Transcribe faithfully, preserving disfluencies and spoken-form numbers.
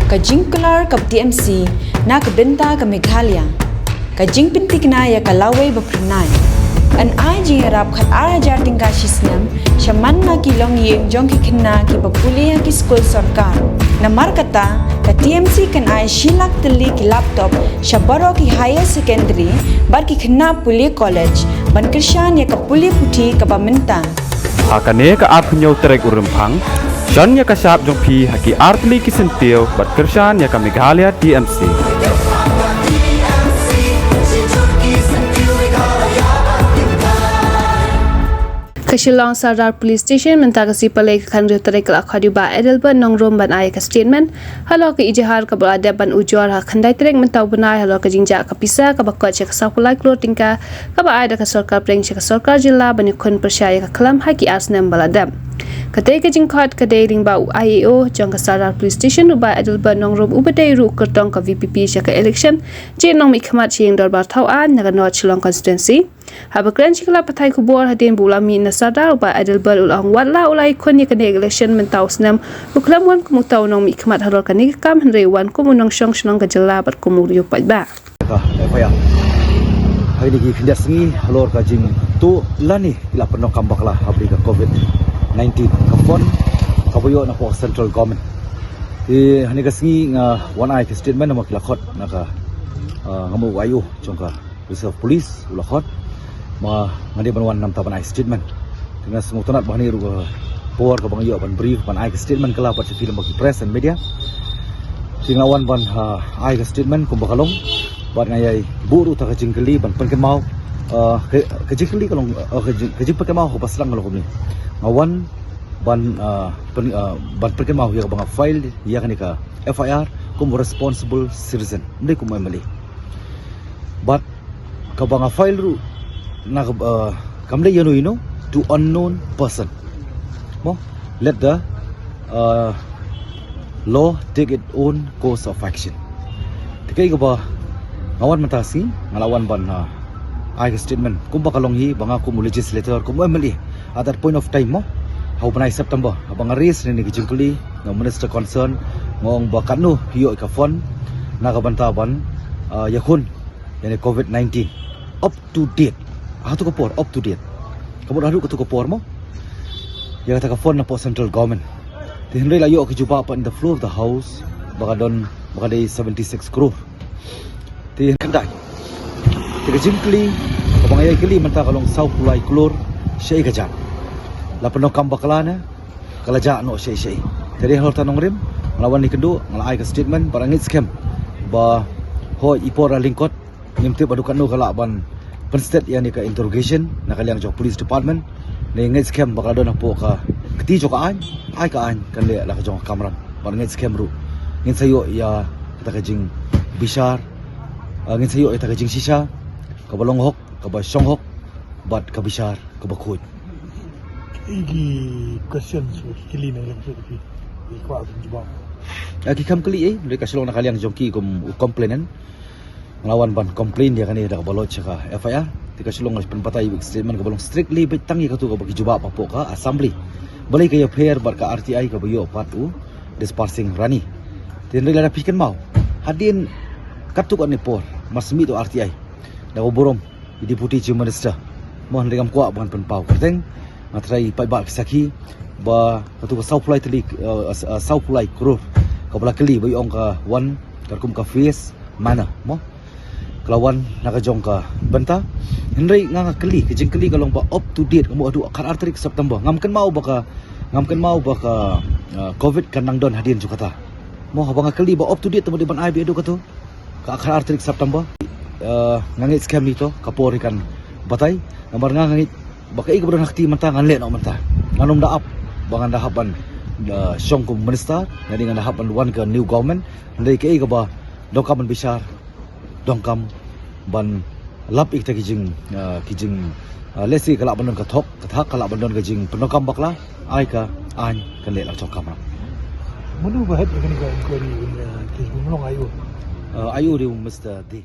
Ka jingkular ka T M C na ka bynta ka Meghalaya. Ka jingpynthikna ïa ka lawei ba phyrnai. Yn ai jingïarap khat ar hajar tyngka shi snem sha man la ki longïing jong ki khynnah kiba pule ha ki skul sorkar. Namar kata, ka T M C kan ai shi lak tylli ki laptop sha baroh ki higher secondary bad ki khynnah pule college ban kyrshan ïa ka pule puthi kaba mynta. Ha kane ka arphew tarik u Rymphang, shon ïa ka shap jong phi ha ki artylli ki syntiew bad kyrshan ïa ka Meghalaya T M C. Ka Shillong Sardar Police Station mynta ka sngi Palei ka khathynriew tarik ka la khot ïa u Bah Adelbert Nongrum ban ai ka statement halor ka ijahar kaba la dep ban ujor ha khyndai tarik mynta u bnai halor ka jingjah ka pisa kaba kot sha ka saw phew lai klur tyngka kaba ai da ka sorkar pdeng sha ka sorkar jylla ban ïakhun pyrshah ïa ka khlam ha ki ar snem ba la dep. Katei ka jingkhot ka dei lyngba u I A O jong ka Sardar Police Station u Bah Adelbert Nongrum uba dei ruh u kyrtong ka V P P sha ka election jied nongmihkhmat sha ïing dorbar thaw aiñ na ka North Shillong Constituency. Haba kren sha ki lad pathai khubor hadien ba u la mih na Sardar u Bah Adelbert u la ong wat la u la ïakhun ïa kane ka election mynta u snem u khlem wan kum uta u nongmihkhmat halor kane ka kam hynrei u wan kum u nongshong shnong ka jylla bad kum u riew paidbah. Ka F I R. Hai ni ki khyndiat sngi halor ka jingtuh lane ki la pyndonkam bakla ha bri ka covid nineteen ka fund kaba ïoh na pdeng central government. Te hani ka sngi nga wan ai ka statement namar ki la khot na ka, ah, nga mut u I A O jong ka Reserve Police u la khot. Ma nga dei ban wan namar ban ai statement. Te nga sngewtynnat ba hani ruh ka por kaba nga ïoh ban brief ban ai ka statement ka la pat sha ki lem bad ki press and media. Te nga wan ban, ah, ai ka statement kumba ka long bad nga ïai buh ruh ta ka jingkylli ban pynkynmaw, ah, ka, ka jingkylli ka long, ah, ka jing, ka jingpynkynmaw kaba sdang ka long kumne. Nga wan ban, ah, pyn, ah, ban pynkynmaw ïa kaba nga file ïa kane ka F I R kum responsible citizen, ym dei kum M L A. Bad kaba nga file ruh na ka, uh, kam dei ïano ïano, to unknown person. Mo, let the, uh, law take its own course of action. Te kaei kaba nga wan mynta ka sngi, nga la wan ban, uh, ai ka statement kumba ka long hi ba nga kum u legislator, kum u M L A at that point of time mo, ha u bnai September haba nga raise ïa kane ka jingkylli na u minister concern, nga ong ba katno ki ïoh ïa ka fund na ka bynta ban, uh, ïakhun ïa kane covid nineteen up to date. Ha katu ka por up to date. Ka mut haduh katu ka por mo, ïa kata ka fund na pdeng central government. Te hynrei la ïoh ka jubab pat in the floor of the house ba ka don, ba ka dei seventy six crore. Te khyndai, te ka jingkylli kaba nga ïai kylli mynta ka long saw phew lai klur shaei ka jah. La pyndonkam bakla ne ka la jah noh shaei shaei? Te dei halor ta nongrim nga la wan ïakynduh, nga la ai ka statement bad nga ngeit skhem ba hooid i por la lyngkot. Ngim tip haduh katno ka lah ban pynstet ïa kane ka interrogation na ka liang jong police department. Nga ngeit skhem ba ka la don hapoh ka kti jong ka aiñ, ai ka aiñ kan leh la ka jong ka kamram. Bad nga ngeit skhem ruh ngin sa ïoh ïa kata ka jingbishar, ah, ngin sa ïoh ïa kata ka jingshisha kaba long hok, kaba shong hok bad ka bishar kaba khuid. Ki question, ki kylli na ka liang jong phi, ki kwah jubab. Ah, ki kham kylli ei, hynrei ka shu long na ka liang jong ki kum u complainant. Nga la wan ban complain ïa kane da kaba lodge ïa ka F I R. Te ka shu long nga pynbatai ïa ka statement kaba long strictly beit tang ïa katu kaba ki jubab hapoh ka assembly. Balei ka ïapher bad ka R T I kaba ïoh pat u Dispar Singh Rani? Te hynrei lada phi kynmaw, hadien katto katne por mar shu mih u R T I, da kaba burom i Deputy Chief Minister, mo, hynrei ngam kwah ban pynpaw kyrteng. Nga tharai paidbah ki sakhi ba katu ka saw phew lai tylli, eh, eh, saw phew lai klur kaba la kylli ba ïa ong ka wan katkum ka phased manner, mo, ka la wan na ka jong ka bynta. Hynrei nga, nga kylli, ka jingkylli ka long ba up to date, ka mut haduh khatar tarik September. Ngam kynmaw ba ka, ngam kynmaw ba ka, eh, covid kan nang don hadien jong kata. Mo, haba nga kylli ba up to date, te mut dei ban ai beit haduh katu ka khatar tarik September. Eh, nga ngeit skhem nito ka por hi kan batai. Namar nga, nga ngeit ba kaei kaba don ha kti mynta ngan leh noh mynta. Ngan ym da ap ba ngan da hap ban, eh, shong kum minister, nga dei ngan da hap ban wan ka new government. Hynrei kaei kaba donkam ban bishar, donkam ban lap ïa kita ki jing, eh, ki jing, eh, lehse ka lah ban don ka thok, ka thak, ka lah ban don ka jingpyndonkam bakla, ai ka aiñ kan leh la ka jong ka kamram. Mano ba head ïa kane ka inquiry, eh, case ba, mano, I O? Eh, I O dei u Mister D.